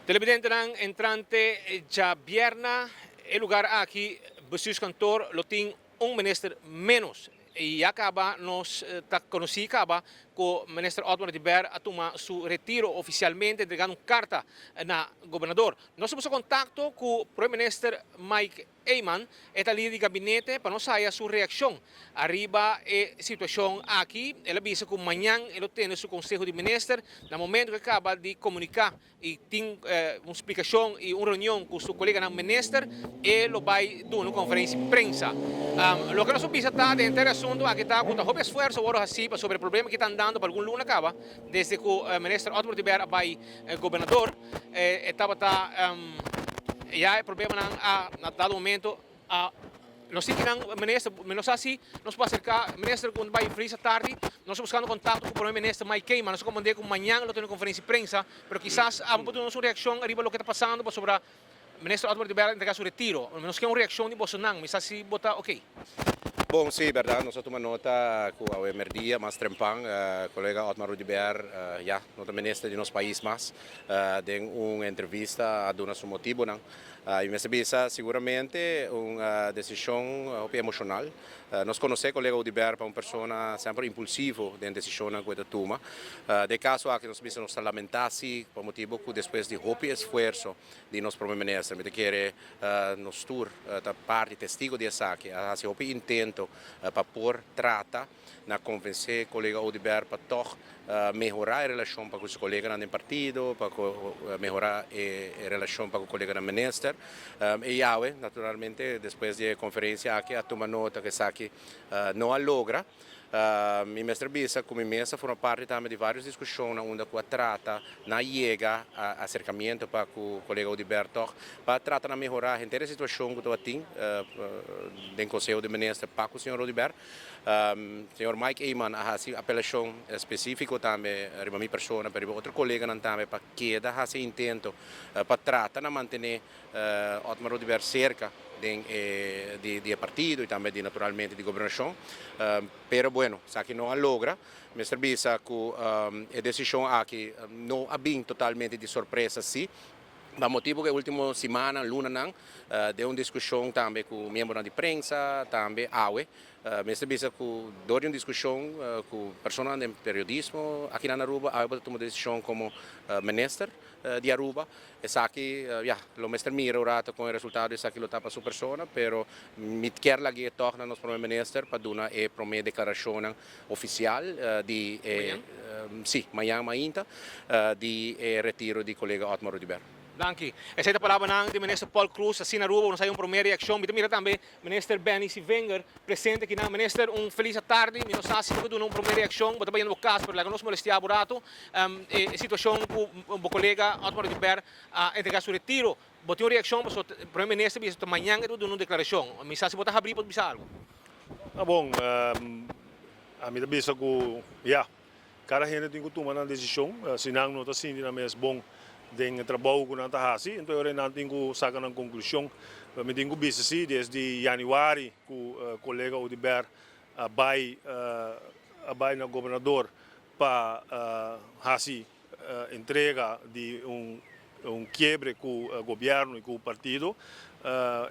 Televidentenan, entrante djabièrna e lugar aki Bestuurskantoor lo tin un minister menos. Y ya caba nos ta conoci caba cu Minister Otmar Oduber a tuma su retiro oficialmente entregando un carta na Gobernador. Nos a busca contacto cu Prome Minister Mike Eman, e ta lider di gabinete, pa nos haya su reaccion ariba e situacion aki. El a bisa cu mañan e lo tene su Conseho di Minister na momento cu e caba di comunica y tin un splicacion y un reunion cu su coleganan minister, e lo bay duna un conferencia di prensa. Loke nos por bisa ta den henter e asunto aki ta cu ta hopi esfuerzo worde haci pasobra e problema ki ta andando pa algun luna caba desde cu Minister Otmar Oduber a bay Gobernador, e tabata ya e problemanan a na dado momento a nos tin kinan minister mi no sa si nos por acerca minister cu bay frisa tardi nos ta buscando contacto cu prome minister Mike Eman nos a comprende cu mañan lo tene conferencia di prensa pero kisas abo por duna nos un reaccion ariba loke ta pasando pasobra Minister Otmar Oduber a entrega su retiro nos kier un reaccion di bosonan mi sa si bo ta ok. Bon, sí, berdad, nos a tuma nota cu awe merdia mas trempan colega Otmar Oduber ya no ta minister di nos pais mas. Den un entrevista a duna su motibonan. Y mester bisa siguramente un decision hopi emocional. Nos conoce colega Oduber pa un persona semper impulsivo den decisionnan cu e ta tuma. Den e caso aki nos bisa nos ta lamenta si pa motibo cu despues di hopi esfuerzo di nos Prome Minister, mi ta kere nos tur ta parti testigo di esaki, a haci hopi intento pa por trata na convence colega Oduber pa toch mehora e relacion pa cu su coleganan den partido, pa mehora e relacion pa cu coleganan minister. E yawe, naturalmente, despues di e conferencia aki a tuma nota cu esaki no a logra. Mi mester bisa cu mi mes a forma parti tambe di varios discusionnan unda cu a trata na yega a acercamiento pa cu colega Oduber toch pa trata na mehora henter e situacion cu tabatin den Conseho di Minister pa cu señor Oduber. Señor Mike Eman a haci apelacion specifico tambe riba mi persona pero riba otro coleganan tambe pa keda haci intento pa trata na mantene Otmar Oduber cerca den e di e partido y tambe di naturalmente di gobernacion. Pero bueno, esaki no a logra. Mester bisa cu e decision aki no a bin totalmente di sorpresa si. Pa motibu ku e ultimo simannan, lunanan, den un diskushon tambe ku miembronan di prensa, tambe awe, mester bisa ku dor di un diskushon ku personanan den periodismo aki na Aruba, awe bo ta tuma desishon komo minister di Aruba. Esaki, ya, lo mester mira un rato kon e resultado di esaki lo ta pa su persona, pero mi kier lag'é tòg na nos prome minister pa duna e prome deklarashonnan ofisial di e, sí, mañan mainta, di e retiro di kolega Otmar Oduber. Danki. Esei ta palabranan di Minister Paul Croes. Asina Aruba nos hay un prome reaccion. Mi ta mira tambe Minister Benny Sevinger presente akinan. Minister, un feliz atardi. Mi no sa si bo ta duna un prome reaccion. Bo ta bayendo bo cas, pero laga nos molestia bo rato. E situacion cu bo colega Otmar Oduber a entrega su retiro. Bo tin un reaccion pasobra Prome Minister bisa ta mañan e ta duna un declaracion. Mi sa si bo ta habri pa bisa algo. Ah bon, ami ta bisa ku ya, kada hende tin ku tuma nan desishon. Si nan no ta sinti nan mes bon den e trabou ku nan ta hasi, enton e ora nan tin ku saka nan konklushon. Mi tin ku bisa si desdi yanüari ku kolega Oduber a bai a bai na gobernador pa hasi entrega di un un kiebre ku gobièrnu i ku partido.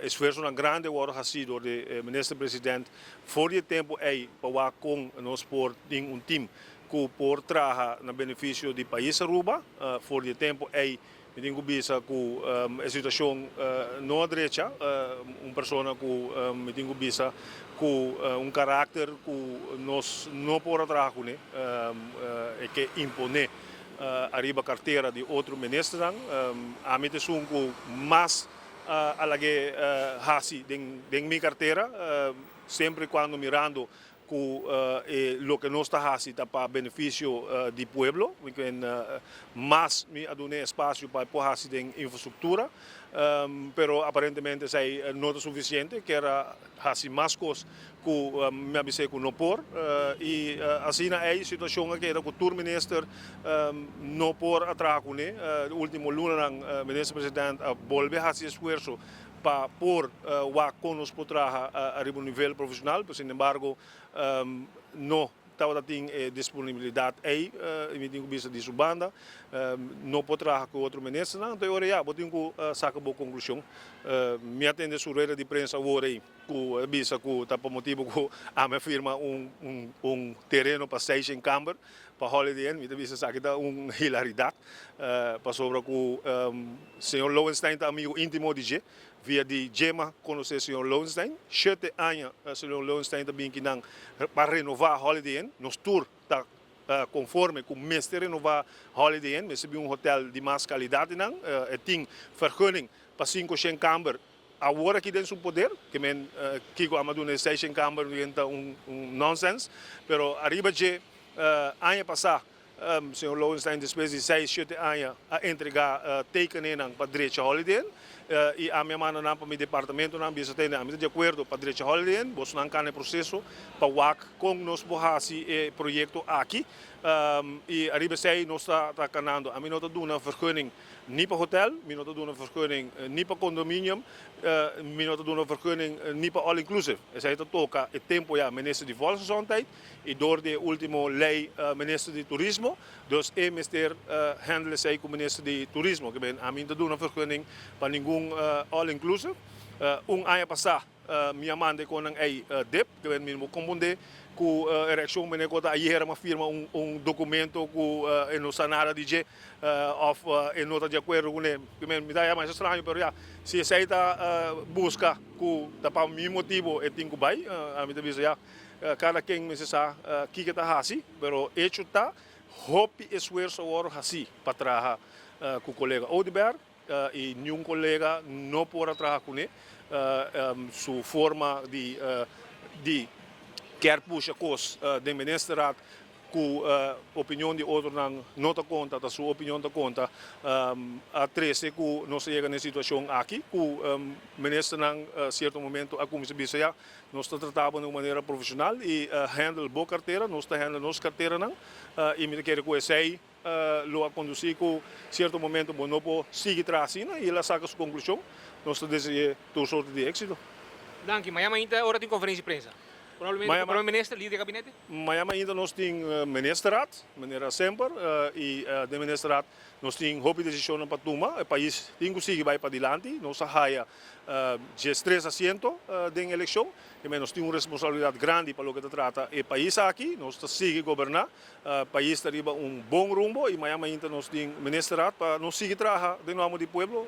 Esfuersonan grandi a wòrdu hasí dor di Minister President for di e tempu ei pa wak kon nos por tin un tim ku por traha na benefisio di pais Aruba. For di e tempu ei mi tin ku bisa ku e situashon no a drecha. Un persona ku mi tin ku bisa ku un karakter ku nos no por a traha kuné e ke imponé ariba kartera di otro ministernan. Ami ta esun ku mas a lag'é hasi den mi kartera, semper i kuando mirando ku e loke nos ta hasi ta pa benefisio di pueblo. Mas mi a dun'é espasio pa e por hasi den infrastruktura, pero aparentemente esei no ta sufisiente. Kier a hasi mas kos ku mi a bis'é ku no por i asina ei situashon a keda ku tur minister no por a traha kuné. Ultimo lunanan minister president a bolbe hasi esfuerso pa por wak kon nos por traha ariba un nivel profeshonal, pero sinembargo no. tabata tin e disponibilidad ey, mi tin cu bisa di su banda, no por traha cu otro ministernan, anto e ora ya bo tin cu saca bo conclusion. Mi a tende su rueda di prensa awor ey cu a bisa cu ta pa motibo cu ami a firma un tereno pa seis kamber pa Holiday Inn, mi ta bisa esaki ta un hilaridad, pasobra cu señor Lowenstein ta amigo intimo di dje. Via di Gemma conoce señor Lowenstein. Shete aña señor Lowenstein ta bin kinan pa renova Holiday Inn. Nos tur ta conforme cu mester renova Holiday Inn. Mester bin un hotel di mas calidad di nan. E tin vergunning pa cinco shen kamber awor aki den su poder. Ke men kico a duna e seis shen kamber ta un nonsense. Pero ariba dje aña pasa Señor Lowenstein despues di seis, shete aña a entrega tekenennan pa drecha Holiday Inn y ami a manda nan pa mi departamentonan bisa tende ami ta di acuerdo pa drecha Holiday Inn, bosonan cana e proceso pa wak con nos por haci e proyecto aki y ariba esey nos ta canando. Ami no ta duna vergunning ni pa hotel, mi no ta duna vergunning ni pa condominium, mi no ta duna vergunning ni pa all inclusive. Esey ta toca e tempo ya Minister di Volksgezondheid. Y door di e ultimo ley Minister di Turismo, dus e mester handle esey cu Minister di Turismo. Ke ben ami no ta duna vergunning pa ningun all inclusive. Un aña pasa mi a manda e konan ey dip, ke ben mi no por komponde cu e reaccion mene cu ta ayera mi a firma un documento cu e no sa nada di dje of e no ta di acuerdo cune. Ke men mi ta haya masha straño pero ya si esey ta busca cu ta pa mi motibo e tin cu bay, ami ta bisa ya. Kada ken mester sa kiko ta hasi, pero hecho ta hopi esfuerso a wòrdu hasí pa traha ku kolega Oduber i niun kolega no por a traha kuné. Su forma di di kier pusha kos den ministerraad ku opinion di otronan no ta konta, ta su opinion ta konta, a trese ku nos a yega na e situashon aki ku ministernan sierto momento a kuminsá bisa ya nos ta trata bo na un manera profeshonal i handle bo kartera, nos ta handle nos karteranan i mi ta kere ku esei lo a kondusí ku sierto momento bo no por sigui traha asina i el a saka su konklushon. Nos ta dese'é tur sorto di éksito. Danki. Mañana mainta ora tin konferensia di prensa. Probablemente ku Prome Minister, lider di gabinete? Mañana mainta nos tin Ministerraad, manera semper, i den Ministerraad nos tin hopi desishonnan pa tuma. E pais tin ku sigui bai padilanti. Nos a haya diestres asiento den elekshon. Kemey nos tin un responsabilidat grandi pa loke ta trata e pais aki. Nos ta sigui goberná. Pais ta riba un bon rumbo i mañana mainta nos tin Ministerraad pa nos sigui traha den nomber di pueblo.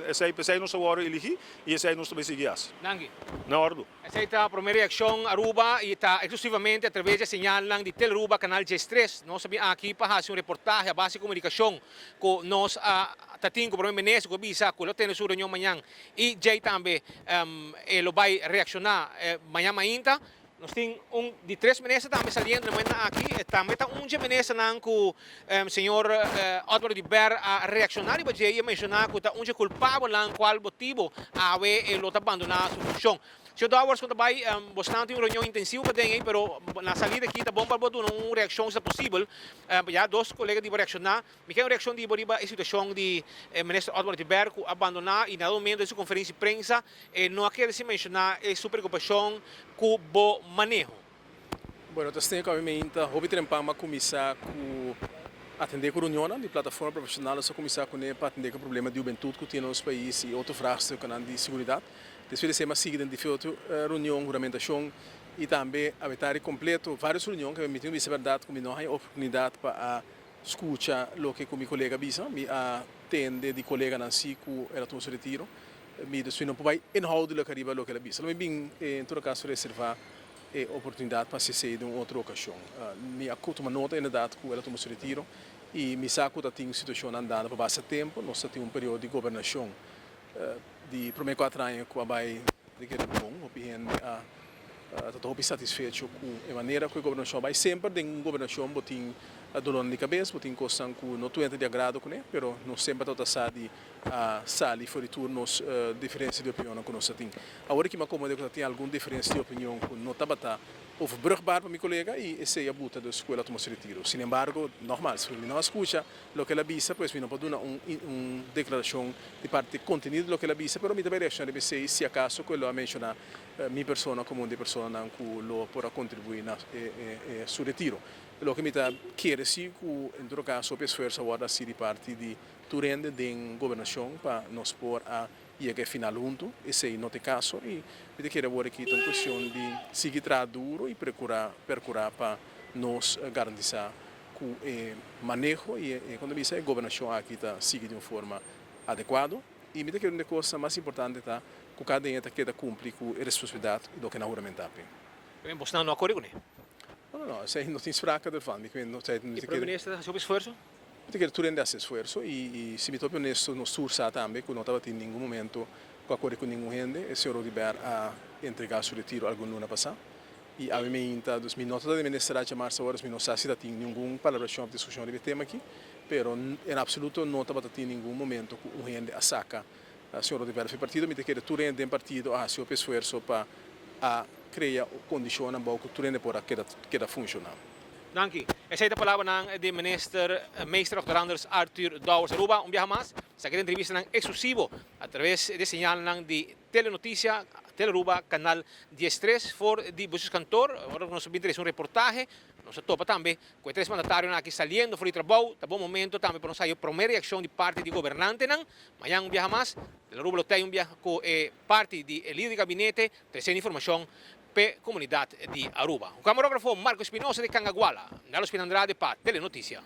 Esei p'esei nos a wòrdu eligí i esei nos ta bai sigui hasi. Danki. Na òrdu. Esei ta promé reakshon Aruba i ta eksklusivamente a traves di e señalnan di Telearuba Kanal diestres. Nos a bin aki pa hasi un reportahe a base di komunikashon ku nos a ta tin ku Prome Minister ku a bisa ku lo tene su reunion mañan i djei tambe e lo bai reakshoná mañan mainta. Nos tin un di tres minister tambe saliendo na momentonan aki. Tambe ta un dje ministernan ku señor Otmar Oduber a reakshoná riba dje i a menshoná ku ta un dje kulpabelnan kual motibu awe e lo ta bandoná su funshon. Señor Dowers, kon ta bai? Bosnan tin un reunion intensivo paden ei, pero na salida aki ta bon pa bo duna un reakshon si ta posibel. Ya dos kolega di bo reakshoná. Mi ke un reakshon di bo riba e situashon di minister Otmar Oduber ku a bandoná i na dado momento den su konferensia di prensa E no a kere sin menshoná e su preokupashon ku bo maneho. Bueno, ta sne'e ku ami meinta hopi trempan m'a kuminsá ku atendé ku reunionnan di plataforma profeshonal. Nos a kuminsá kuné pa atendé ku e problema di hubentut ku tin na nos pais i otro vraagstukkennan di seguridat. Despues di esei m'a sigui den diferente reunion, huramentashon i tambe abetari kompleto vários reunion ku mi tin ku bisa bèrdat ku mi no haña oportunidat pa a skucha loke ku mi kolega a bisa. Mi a tende di koleganan si ku el a tuma su retiro. Mi dus mi no por bai inhoudelijk ariba loke el a bisa. Lo mi bin en todo caso reserva e oportunidad pa haci esey den un otro ocasion. Mi a tuma nota inderdaad cu el a tuma su retiro y mi sa cu ta tin situacionnan andando pa basta tempo. Nos ta tin un periodo di gobernacion di prome cuater aña cu a bai di kere bon. Hopi hende a ta hopi satisfecho cu e manera cu e gobernacion a bai. Semper den un gobernacion bo tin. Dolornan di kabes, bo tin kosnan ku no tur hende ta di agrado kuné, pero nos semper ta sa di sali for di tur nos diferensia di opinionnan ku nos ta tin. Awor aki mi a komprendé ku ta tin algun diferensia di opinion ku no tabata overbrugbaar pa mi kolega i esei a buta dus ku el a tuma su retiro. Sin embargo, nogmaals, mi no a skucha loke el a bisa, pues mi no por duna un un deklarashon di parti kontenido di loke el a bisa, pero mi ta bai reakshoná riba esei si akaso ku el lo a menshoná mi persona komo un di e personanan ku lo por a kontribuí na e su retiro. Loke mi ta kere si ku en todo kaso hopi esfuerso a wòrdu hasi di parti di tur hende den gobernashon pa nos por a yega e final huntu. Esei no ta e kaso i mi ta kere awor aki ta un kuestion di sigui traha duro i prekura perkurá pa nos garantisá ku e maneho i e kon ta bisa e gobernashon aki ta sigui di un forma adekuado. I mi ta kere un di e kosnan mas importante ta ku kada hende ta keda kumpli ku e responsabilidat i loke nan huramentá p'e. Bosnan no a kore kuné? No, no, no, esei no tin sprake dervan. Mi no ta E Prome Minister ta hasi hopi esfuerso? Mi ta kere tur hende hasi esfuerso i si mi ta hopi honesto nos tur sa tambe ku no tabatin ningun momento ku a kore ku ningun hende. E señor Oduber a entrega su retiro algun luna pasá i awe mi ainda, dus mi no ta den ministerat djamarsa awor, dus mi no sa si ta tin ningun palabrashon òf diskushon riba e tema aki, pero en absoluto no tabata tin ningun momento ku un hende a saka Señor Oduber for e partido. Mi ta kere tur hende den partido a hasi hopi esfuerso pa a krea kondishonnan bou ku tur hende por a keda keda funshoná. Danki. Esei ta palabranan di Minister Meester Dòkter Anders Arthur Dowers Aruba. Un biaha mas, esaki ta entrevistanan eksklusivo a traves di señalnan di Telenoticia, Telearuba, Kanal 13 for di Bestuurskantoor. Ora ku nos a bin trese un reportahe, nos a topa tambe ku e tres mandatarionan aki saliendo for di trabou. Ta bon momento tambe pa nos haya prome reakshon di parti di gobernantenan. Mañan un biaha mas, Telearuba lo tei un biaha ku e parti di e lider di gabinete tresiendo informashon p'e komunidat di Aruba. Ku kamarógrafo Marco Espinosa di Cangaguala, Nelo Spin Andrade pa Telenoticia.